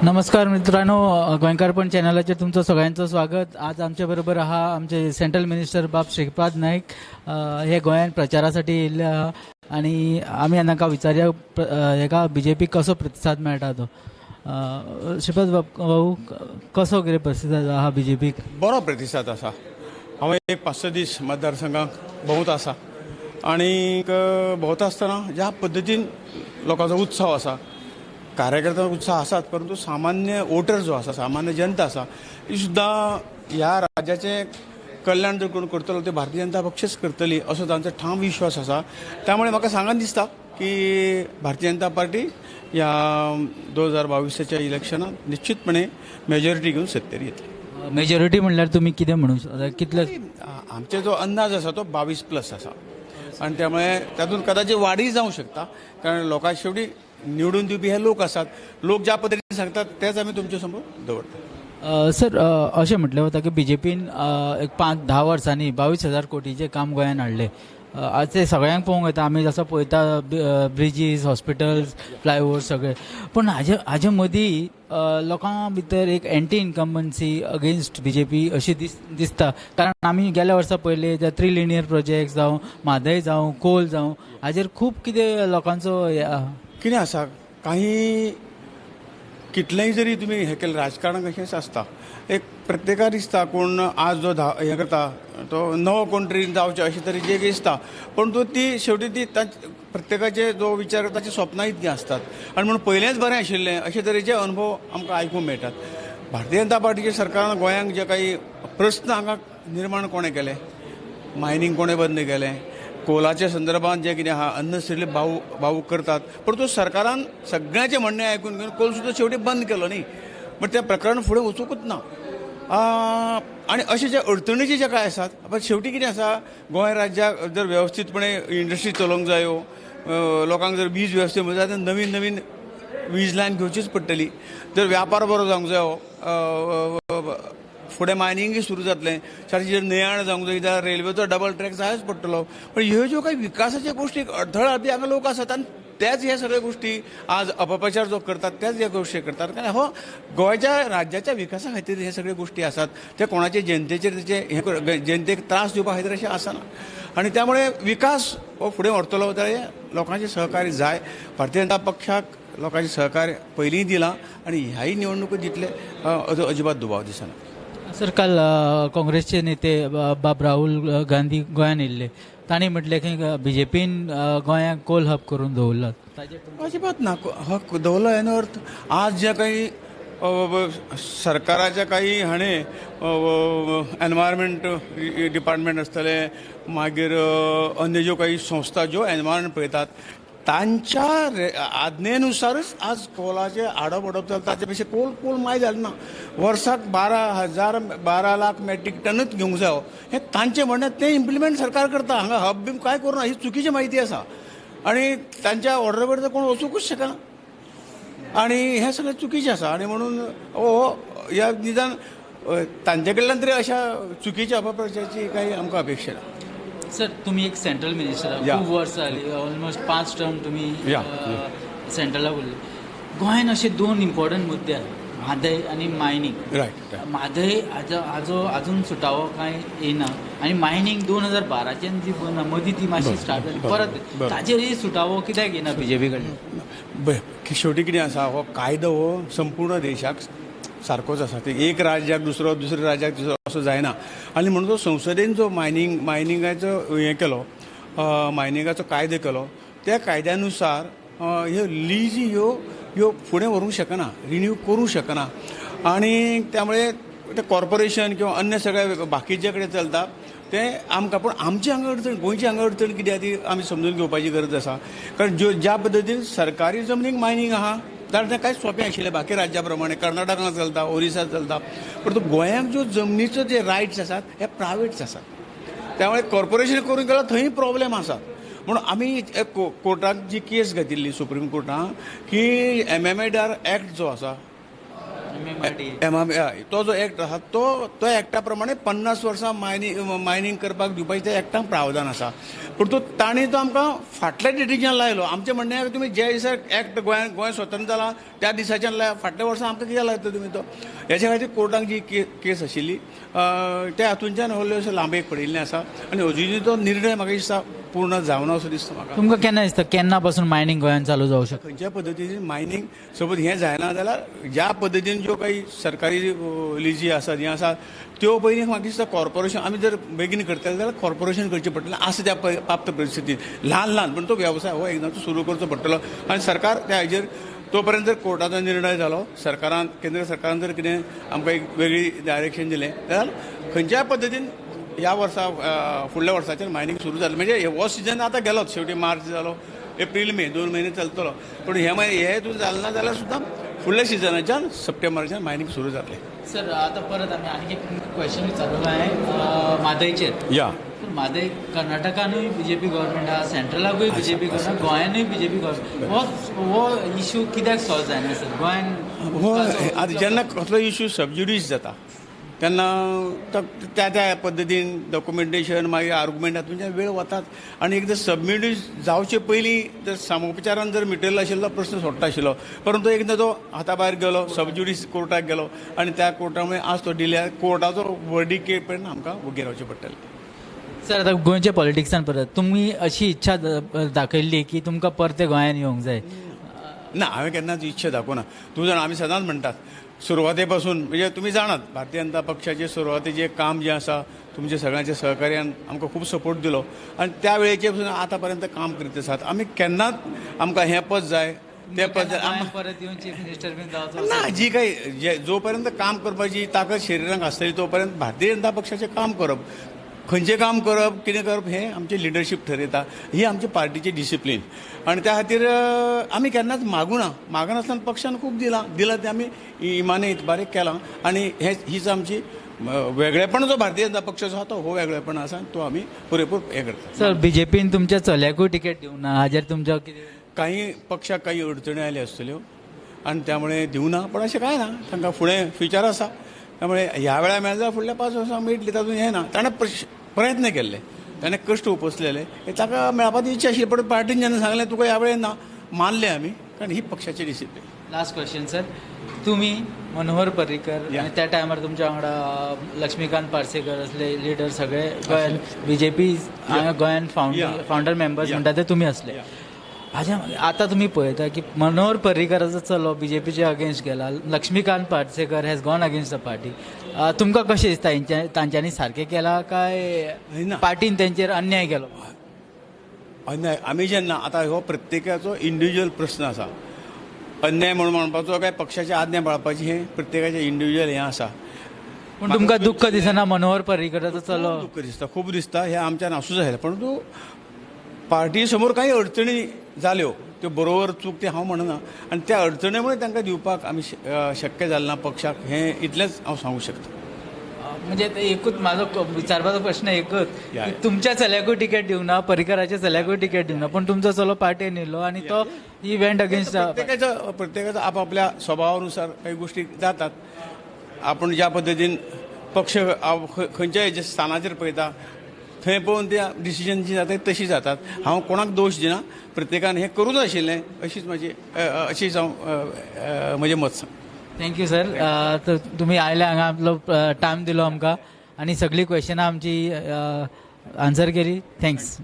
नमस्कार मित्रांनो, गोंयकारपण चॅनलाचेर तुमचं सगळ्यांचं स्वागत. आज आमच्या बरोबर आहा आमचे सेंट्रल मिनिस्टर बाब श्रीपाद नाईक. हे गोंयांत प्रचारासाठी येयल्ले आहा आनी आमी तांकां विचारया हेका बीजेपीक कसो प्रतिसाद मेळटा तो. श्रीपाद भाऊ, कसो कितें प्रतिसाद आहा बीजेपीक? बरो प्रतिसाद आसा. हांव एक 5-6 दीस मतदारसंघाक भोंवत आसा आनी भोंवता आसतना ज्या पद्दतीन लोकांचो उत्साह आसा, कार्यकर्त्यांचो उत्साह आसात, परंतु सामान्य वोटर जो आसा, सामान्य जनता आसा, ती सुद्दां ह्या राज्याचें कल्याण जर कोण करतलो ते भारतीय जनता पक्षच करतली असो तांचो ठाम विश्वास आसा. त्यामुळे म्हाका सांगन दिसता की भारतीय जनता पार्टी ह्या 2022च्या इलेक्शनात निश्चितपणे मेजॉरिटी घेवन सत्तेर येतली. मेजॉरिटी म्हणल्यार तुमी कितें म्हणू शकता? कितले? आमचे जो अंदाज आसा तो 22+ आसा आनी त्यामुळे तातूंत कदाचित वाडय जावंक शकता, कारण लोकांक शेवटी निवडून दिवपी हे लोक आसात. लोक ज्या पद्दतीन सांगतात तेच आमी तुमचे समोर दवरतात. सर, अशें म्हटलें वता की बीजेपीन एक 5-10 वर्सांनी 22,000 कोटीचें काम गोंयांत हाडलें. आज ते सगळ्यांक पळोवंक येता, आमी जसो पळयता ब्रिजीस, हॉस्पिटल्स, फ्लायओवर सगळे, पूण हाजे मदीं लोकां भितर एक एंटी इन्कम्बन्सी अगेन्स्ट बीजेपी अशी दिसता. कारण आमी गेल्या वर्सा पळयले त्या 3 लिनियर प्रोजेक्ट जावं, म्हादय जावं, कोल जावं, हाजेर खूब कितें लोकांचो कितें आसा. काही कितलेंय जरी तुमी हें केलें, राजकारण कशेंच आसता. एक प्रत्येका दिसता कोण आज जो हें करता तो नवो कोण तरी जावचें अशें तरेचें एक दिसता, परंतु ती शेवटी ती प्रत्येकाचे जो विचार ताची स्वप्नां इतलीं आसतात आनी म्हणून पयलेंच बरें आशिल्लें अशे तरेचे अनुभव आमकां आयकूंक मेळटात. भारतीय जनता पार्टीच्या सरकारान गोंयांक जे काही प्रस्न हांगा निर्माण कोणें केले, मायनींग कोणें बंद केलें, कोलाच्या संदर्भात जे कितें आहा अननेसेसरी भाऊ करतात, परंतु सरकारान सगळ्यांचें म्हणणें आयकून घेवन कोल सुद्दां शेवटी बंद केलो न्ही, बट तें प्रकरण फुडें वचूंकूच ना. आनी अशे जे अडचणीचे जे काय आसात, पण शेवटी कितें आसा, गोंय राज्याक जर वेवस्थीतपणे इंडस्ट्री चलोवंक जायो, लोकांक जर वीज वेवस्थे जाय जाल्यार नवीन नवीन वीज लायन घेवचीच पडटली. जर व्यापार बरो जावंक जायो, फुडें मायनिंगूय सुरू जातलें, सारकें जर न्हंयाण जावंक जाय जाल्यार रेल्वेचो डबल ट्रॅक जायच पडटलो. पण ह्यो ज्यो काही विकासाच्यो गोश्टी अडथळो हाडपी हांगा लोक आसात आनी त्याच ह्या सगळ्यो गोश्टी आज अपप्रचार जो करतात त्याच ह्या गोश्टी करतात. कारण हो गोंयच्या राज्याच्या विकासा खातीर हे सगळ्यो गोश्टी आसात, ते कोणाचे जनतेचेर तेचे हे जनतेक त्रास दिवपा खातीर अशें आसना. आनी त्यामुळे विकास हो फुडें व्हरतलो जाल्यार लोकांचें सहकार्य जाय. भारतीय जनता पक्षाक लोकांचें सहकार्य पयलींय दिलां आनी ह्याय निवडणुकीत दितले अजिबात दुबाव दिसना. सर, काल काँग्रेसचे नेते बाब राहुल गांधी गोंयांत येयल्ले, तांणी म्हटलें की बीजेपीन गोंयांक कोल हब करून दवरला. अजिबात ना, हक दवरलो हेनो अर्थ आज जे काही सरकाराच्या काही हाणें एनवायरमेंट डिपार्टमेंट आसतलें, मागीर अन्य ज्यो काही संस्था ज्यो एनवायरमेंट पळयतात तांच्या आज्ञेनुसारच आज कोलाचे आडप उडप चलता. ताचे पेक्षा कोल माय जालें ना. वर्साक 12 लाख मॅट्रीक टनूच घेवंक जायो हें तांचें म्हणणें, तें इम्प्लिमेंट सरकार करता. हांगा हब बीन कांय करूं ना, ही चुकीची म्हायती आसा आनी तांच्या ऑर्डर बरोबर कोण वचूंकूच शकना आनी हें सगळें चुकीचें आसा. आनी म्हणून हो ह्या निदान तांचे कडल्यान तरी अशा चुकीच्या अपप्रचाराची काही आमकां अपेक्षा ना. सर, तुम्ही एक सेंट्रल मिनिस्टर, खूब वर्सां जाली, ऑलमोस्ट 5 टर्म तुम्ही सेंट्रला उरले. गोंयांत अशे 2 इम्पॉर्टंट मुद्दे आसात, म्हादय आनी मायनींग. रायट, म्हादय हाजो अजून सुटावो कांय येना आनी मायनींग 2012च्यान जी बंद मदीं ती मातशी स्टार्ट जाली, परत ताचेरय सुटावो कित्याक येना बीजेपी कडल्यान? शेवटी कितें आसा, हो कायदो हो संपूर्ण देशाक सारकोच आसा. ते एक राज्याक दुसरो, दुसऱ्या राज्याक तिसरो असो जायना. आनी म्हणून जो संसदेन जो मायनिंगाचो हें केलो, मायनिंगाचो कायदो केलो, त्या कायद्यानुसार ह्यो लिजी ह्यो ह्यो फुडें व्हरूंक शकना, रिन्यू करूंक शकना. आनी त्यामुळे ते कॉर्पोरेशन किंवा अन्य सगळ्या बाकीच्या कडेन चलता तें आमकां. पूण आमची हांगा अडचण, गोंयची हांगा अडचण कितें आहा ती आमी समजून घेवपाची गरज आसा. कारण ज्यो ज्या पद्दतीन सरकारी जमनीक मायनींग आहा जाल्यार तें कांय सोंपें आशिल्लें बाकी राज्या प्रमाणे, कर्नाटकांत चलता, ओरिसांत चलता, परंतु गोंयांक ज्यो जमनीचो जे रायट्स आसात हे प्रायवेट्स आसात. त्यामुळे कॉर्पोरेशन करून गेल्यार थंय प्रॉब्लेम आसात. म्हणून आमी कोर्टात जी केस घेतिल्ली सुप्रीम कोर्टान की MMADR act जो आसा, एम तो जो एक्ट आसा तो तो एक्टा प्रमाणे 50 वर्सां मायनींग करपाक दिवपाचें त्या एक्टान प्रावधान आसा. पूण तो तांणी तो आमकां फाटल्या डेटीच्यान लायलो. आमचें म्हणणें तुमी जे दिसा एक्ट गोंय स्वतंत्र जाला त्या दिसाच्यान लाय, फाटल्या वर्सा आमकां कित्याक लायता तुमी तो. हेच्या खातीर कोर्टाक जी केस आशिल्ली त्या हातूंच्यान व्हडलें लांबेक पडिल्लें आसा आनी अजुनूय तो निर्णय म्हाका दिसता पूर्ण जावना असो दिसता म्हाका. तुमकां केन्ना दिसता केन्ना पासून मायनींग गोंयांत चालू जावं शकता? खंयच्या पद्दतीन मायनींग सपोज हें जायना जाल्यार ज्या पद्दतीन ज्यो काही सरकारी लिजी आसात हें आसा त्यो पयलीं म्हाका दिसता कॉर्पोरेशन आमी जर बेगीन करतले जाल्यार कॉर्पोरेशन करचें पडटलें आसा त्या प्राप्त परिस्थितीत ल्हान ल्हान पूण तो वेवसाय हो एकदां सुरू करचो पडटलो आनी सरकार त्या हेजेर तो पर्यंत जर कोर्टाचो निर्णय जालो सरकारान केंद्र सरकारान जर कितें आमकां एक वेगळी डायरेक्शन दिलें जाल्यार खंयच्याय पद्दतीन ह्या वर्सा फुडल्या वर्साचेर मायनींग सुरू जालें. म्हणजे हो सिजन आतां गेलोच, शेवटी मार्च जालो, एप्रील मे 2 म्हयने चलतलो, पूण हे म्हयने हे हितून जालें ना जाल्यार सुद्दां फुडल्या सिजनाच्यान सप्टेंबराच्यान मायनींग सुरू जातलें. सर आतां परत आमी आनीक एक क्वेश्चन विचारलेलो हांवें म्हादयचेर. या म्हादय कर्नाटकानूय बीजेपी गव्हर्मेंट आहा, सेंट्रलाकूय बीजेपी गव्हर्मेंट, गोंयानूय बीजेपी गव्हर्मेंट, हो इशू कित्याक सॉल्व जायना सर गोंयान? हो आतां जेन्ना कसलो इशू सबज्युडीस जाता तेन्ना त्या त्या पद्दतीन डॉक्युमेंटेशन मागीर आर्गुमेंट हातूंतल्यान वेळ वतात आनी एकदां सबमिट जावचे पयलीं जर सामोपचारान जर मिटयल्लो आशिल्लो प्रस्न सोडटा आशिल्लो, परंतु एकदां तो हाता भायर गेलो सबज्युडीस कोर्टाक गेलो आनी त्या कोर्टा मुळे आज तो डिले कोर्टाचो वर्डीक पर्यंत आमकां वगीर रावचें पडटलें. सर आतां गोंयच्या पॉलिटिक्सान परत तुमी अशी इच्छा दाखयल्ली की तुमकां परते गोंयान येवंक जाय? ना, हांवें केन्नाच इच्छा दाखोवना. तूं जाणा आमी सदांच म्हणटात सुरवाते पासून, म्हणजे तुमी जाणात भारतीय जनता पक्षाचे सुरवातेचें काम जें आसा तुमच्या सगळ्यांच्या सहकार्यान आमकां खूब सपोर्ट दिलो आनी त्या वेळेचे पासून आतां पर्यंत काम करीत आसात. आमी केन्नाच आमकां हें पद जाय तें पद जाय परत येवन चीफ मिनिस्टर बीन जावचो ना. जी काही जो पर्यंत काम करपाची ताकद शरिराक आसतली तो पर्यंत भारतीय जनता पक्षाचें काम करप, खंयचें काम करप कितें करप हें आमचें लिडरशीप ठरयता, ही आमची पार्टीची डिसिप्लीन आनी त्या खातीर आमी केन्नाच मागूना. मागनासतना पक्षान खूब दिलां दिलां तें आमी इमाने इतबारे केलां आनी हें हीच आमची वेगळेपण जो भारतीय जनता पक्षाचो आसा तो हो वेगळेपण आसा तो आमी पुरेपूर हें करता. सर बीजेपीन तुमच्या चल्याकूय तिकेट दिवना हाजेर तुमच्या कितें? काही पक्षाक काही अडचणी आयल्यो आसतल्यो आनी त्यामुळे दिवना, पण अशें कांय ना, तांकां फुडें फ्युचर आसा, त्यामुळे ह्या वेळार मेळ्ळें जाल्यार फुडल्या 5 वर्सां मेळटली, तातूंत हें ना. ताणें प्रयत्न केल्ले, ताणें कश्ट उपसलेले, ताका मेळपाची इच्छा आशिल्ली, पण पार्टीन जेन्ना सांगलें तुका ह्या वेळेर ना, मानलें आमी, कारण ही पक्षाची डिसिप्लीन. लास्ट क्वेश्चन सर, तुमी मनोहर पर्रीकर आनी त्या टायमार तुमच्या वांगडा लक्ष्मीकांत पार्सेकर असले लिडर सगळे गोंयान बीजेपी गोंयान फावंडर मेंबर्स म्हणटा ते तुमी आसले. हाज्या आतां तुमी पळयता की मनोहर पर्रीकराचो चलो बीजेपीच्या अगेन्स्ट गेला, Laxmikant Parsekar has gone against the party, तुमकां कशें दिसता तांच्यांनी सारकें केलां काय पार्टीन तेंचेर अन्याय केलो? अन्याय आमी जेन्ना आतां हो प्रत्येकाचो इंडिविज्युअल प्रस्न आसा, अन्याय म्हणून म्हणपाचो काय पक्षाची आज्ञा पाळपाची हें प्रत्येकाचें इंडिविज्युअल हें आसा. पूण तुमकां दुख्ख दिसना मनोहर पर्रीकराचो चलो? दुख्ख दिसता, खूब दिसता, हें आमच्यान आसूं जाय, परंतु पार्टी समोर काही अडचणी जाल्यो त्यो बरोबर चूक ते हांव म्हणना आनी त्या अडचणीमुळे तांकां दिवपाक आमी शक्य जालें ना पक्षाक, हें इतलेंच हांव सांगूंक शकता. म्हणजे एकूच म्हाजो विचारपाचो प्रश्न एकूच, तुमच्या चल्याकूय तिकेट दिवंक ना, पर्रीकराच्या चल्याकूय तिकेट दिवंक ना, पूण तुमचो चलो पार्टेन येयलो आनी तो ही वेंट अगेन्स्ट. प्रत्येकाचो आपापल्या स्वभावानुसार काही गोष्टी जातात. आपण ज्या पद्दतीन पक्ष खंयच्याय स्थानाचेर पळयता थंय पळोवन त्या डिसिजन जी जाता तशी जातात. हांव कोणाक दोश दिना, प्रत्येकान हें करूंक जाय आशिल्लें अशीच म्हाजी अशीच हांव म्हजें मत सांग. Thank you sir, तुमी आयले हांगा, आपलो टायम दिलो आमकां आनी सगळीं क्वेशनां आमची आन्सर केली. Thanks.